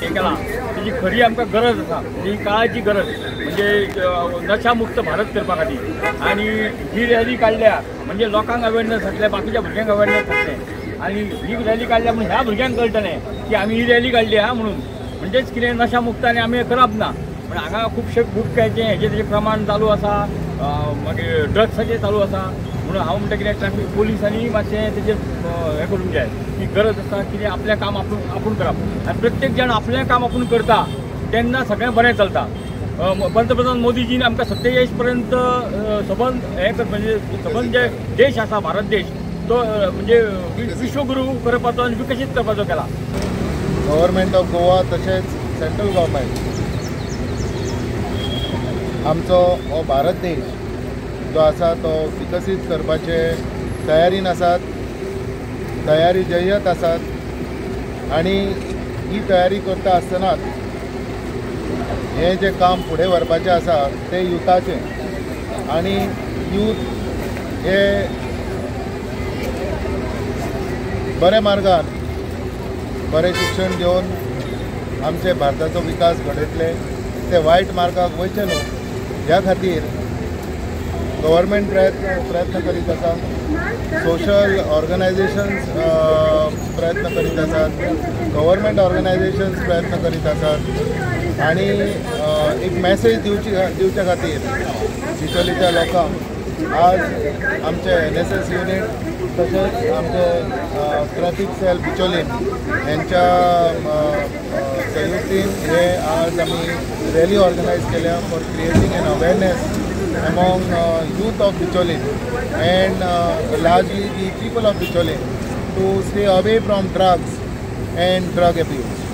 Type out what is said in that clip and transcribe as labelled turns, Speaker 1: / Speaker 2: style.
Speaker 1: हें केलां तेजी खरी आमकां गरज आसा, ही काळाची गरज म्हणजे नशामुक्त भारत करपा खातीर. आनी ही रॅली काडल्या म्हणजे लोकांक अवेरनस जातलें, बाकीच्या भुरग्यांक अवेरनस जातलें. आनी ही रॅली काडल्या म्हणून ह्या भुरग्यांक कळटलें की आमी ही रॅली काडली आहा म्हणून, म्हणजेच कितें नशामुक्त आनी आमी करप ना. पण हांगा खुबशे गुटख्याचें हेजें तेजें प्रमाण चालू आसा, मागीर ड्रग्साचें चालू आसा. म्हणून हांव म्हणटा कितें ट्रॅफीक पोलिसांनी मातशें तेजेर हें करूंक जाय की गरज आसा कितें आपलें काम आपूण करप आनी प्रत्येक जाण आपलें काम आपूण करता तेन्ना सगळें बरें चलता. पंतप्रधान मोदीजीन आमकां 47 पर्यंत सबंद हें म्हणजे सबंद जे देश आसा भारत देश तो म्हणजे विश्वगुरू करपाचो आनी विकसीत करपाचो केला.
Speaker 2: गव्हर्मेंट ऑफ गोवा तशेंच सेंट्रल गव्हर्मेंट आमचो हो भारत देश जो आसा तो विकसीत करपाचे तयारीन आसात, तयारी जयत आसात. आनी ही तयारी करता आसतनाच हें जें काम फुडें व्हरपाचें आसा तें युथाचें, आनी यूथ हे बऱ्या मार्गान बरें शिक्षण घेवन आमचे भारताचो विकास घडयतले, ते वायट मार्गाक वयचे न्हू ह्या खातीर गव्हर्मेंट प्रयत्न करीत आसा, सोशल ऑर्गनायझेशन्स प्रयत्न करीत आसात, गव्हर्मेंट ऑर्गनायझेशन्स प्रयत्न करीत आसात. आनी एक मॅसेज दिवच्या खातीर बिचोलीच्या लोकांक आज आमचे NSS unit तशेंच आमचे ट्रॅफिक सेल बिचोलीम हेंच्या संयुक्तीन हे आज आमी रॅली ऑर्गनायज केल्या for creating an awareness among youth of Bicholim and largely the people of Bicholim to stay away from drugs and drug abuse.